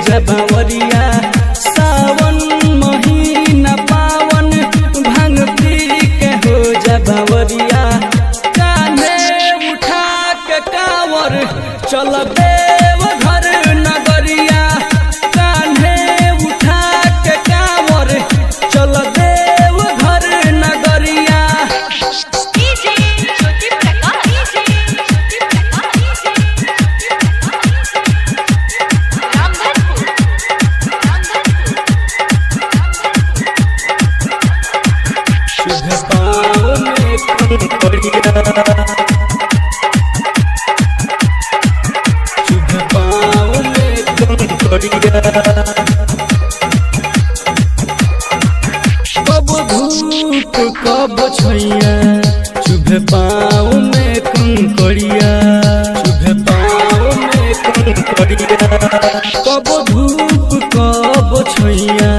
जबावरिया। सावन महीना पावन भांग पी के हो जबावरिया। कान्हे उठा के कांवर चल देव घर नगरिया। कान्हे उठा के कांवर चल देव घर नगरिया। DJ Jyoti Prakash, DJ Jyoti Prakash, Ramdhanpur, Ramdhanpur. शुभ पाँव में कंकड़िया, शुभ पाँव में कंकड़िया। कब धूप कब छैया, शुभ पाँव में कंकड़िया, शुभ पाँव में कंकड़िया। कब धूप कब छैया,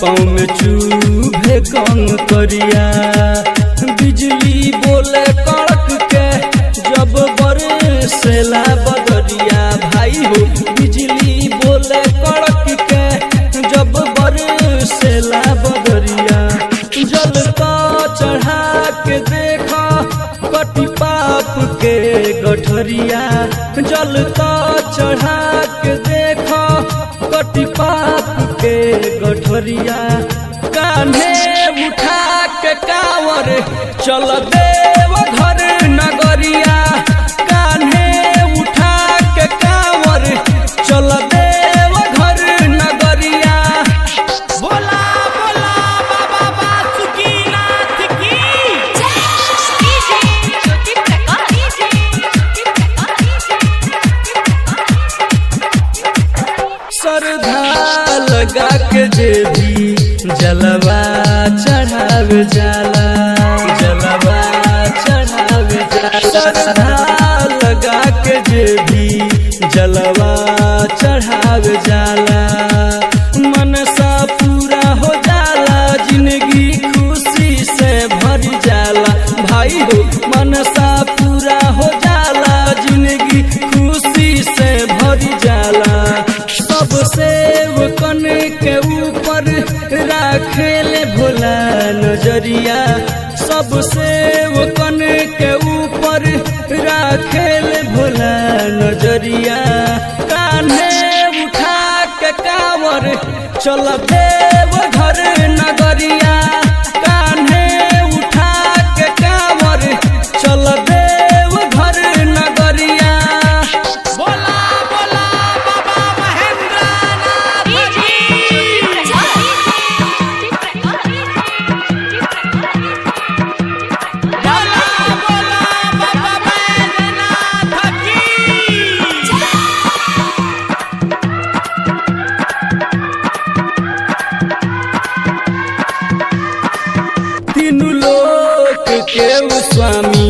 पाँव में चुभे कंकड़िया। बिजली बोले कड़क के जब बरसेला बदरिया। भाई हो बिजली बोले कड़क के जब बरसेला बदरिया। जल का चढ़ा के देखा कटी पाप के गठरिया। जल का चढ़ा के देखा कटी पाप के गठरिया। कान्हे उठा के कांवर चल देव घर नगरिया। कान्हे उठा के कांवर चल देव घर नगरिया। बोला बोला बाबा बासुकीनाथ की। DJ Jyoti Prakash, DJ Jyoti Prakash. श्रद्धा लगा के जे भी जलवा चढ़ावे जाला, जलवा चढ़ावे जाला। श्रद्धा लगा के जे भी जलवा चढ़ावे जाला। मनसा पूरा हो जाला, जिंदगी खुशी से भर जाला। भाई हो मनसा पूरा हो जाला, जिंदगी खुशी से भर जाला। सब सेवकन के ऊपर राखेल भोला नजरिया। सब सेवकन के ऊपर राखेल भोला नजरिया। कान्हे उठा के कांवर चल देव घर नगरिया। कान्हे उठा के कांवर चल देव घर नगरिया। बोला बोला बाबा महेंद्रनाथ DJ की। Jyoti Prakash, DJ Jyoti Prakash. बोला बोला बाबा बैद्यनाथ की। तीनू लोक के उ स्वामी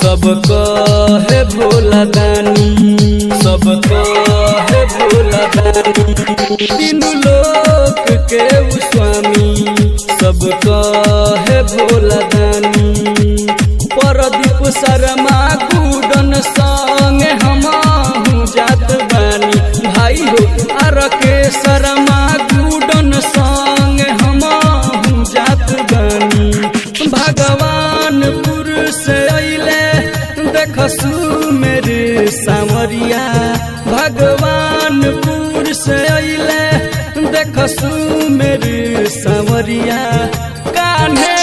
सब कहे भोला दानी, सब कहे भोला दानी। तीनू लोक के उ स्वामी सब कहे भोला दानी। परदीप शर्मा गुडन संग हमहू जात बानी। भाई हो आर के शर्मा गुडन संग हमहू जात बानी। भगवान पुरुष अइले देख मेरे सामरिया। भगवान पुरुष अइले देख मेरे सामरिया। कान्हे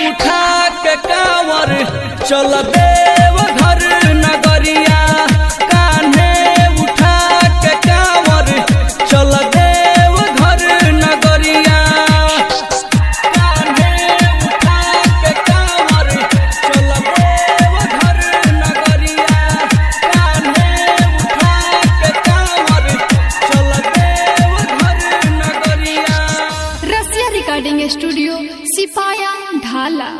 उठा के कांवर चल देव घर नगरिया। कान्हे उठा के कांवर चल देव घर नगरिया। कान्हे उठा के कांवर चल देव घर नगरिया। कान्हे उठा के कांवर चल देव घर नगरिया। रसिया रिकॉर्डिंग स्टूडियो सिपाया ढाला।